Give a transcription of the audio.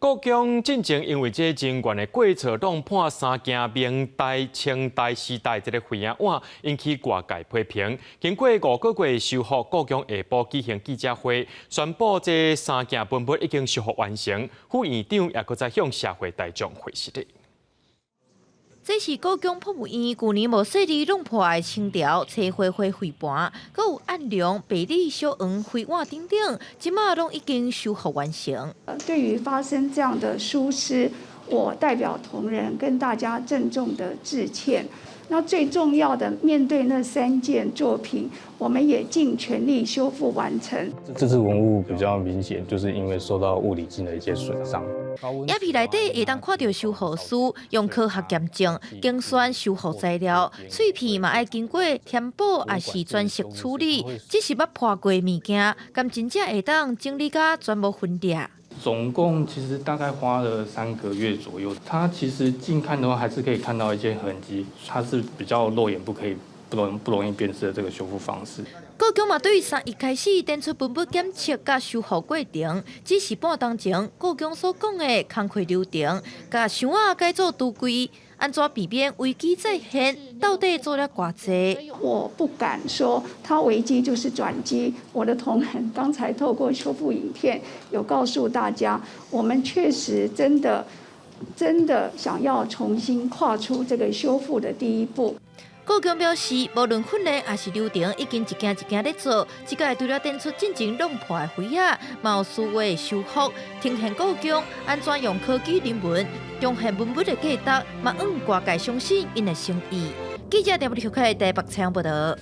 故宮進前因為這人員的過錯，弄破三件明代、清代時代這個狒仔碗，引起外界批評。經過5個月修復，故宮下晡舉行記者會，宣布這三件文物已經修復完成。副院長也閣再向社會大眾回釋的。這是故宮博物院舊年無細膩弄破的清朝青花花卉盤，閣有暗龍、白里小黃狒碗等等，這馬攏已經修復完成。對於發生這樣的疏失，我代表同仁跟大家鄭重的致歉。那最重要的，面對那三件作品，我們也盡全力修復完成。這次文物比較明顯，就是因為受到物理性的一些損傷。影片內底會當看著修復師用科學驗證、精選修復材料，碎片嘛愛經過填補，抑是專色處理。這是捌破過物件，敢真正會當整理甲全無分裂？總共其實大概花了3個月左右。它其實近看的話，還是可以看到一些痕跡，它是比較肉眼不可以不容易辨識的這個修復方式。故宮嘛對3月開始展出文物檢測佮修復過程，只是半鐘前故宮所講的工課流程，共箱仔改做櫥櫃，按怎避免危機再現？到底做了偌濟？我不敢說它危機就是轉機。我的同仁剛才透過修復影片有告訴大家，我們確實真的真的想要重新跨出這個修復的第一步。故宮表示，無論訓練抑是流程，已經一件一件咧做。這擺除了展出進前弄破的狒仔，嘛有數位修復，呈現故宮按怎用科技人文重現文物的價值，嘛讓外界相信𪜶的誠意。記者鄭立開台北採訪報導。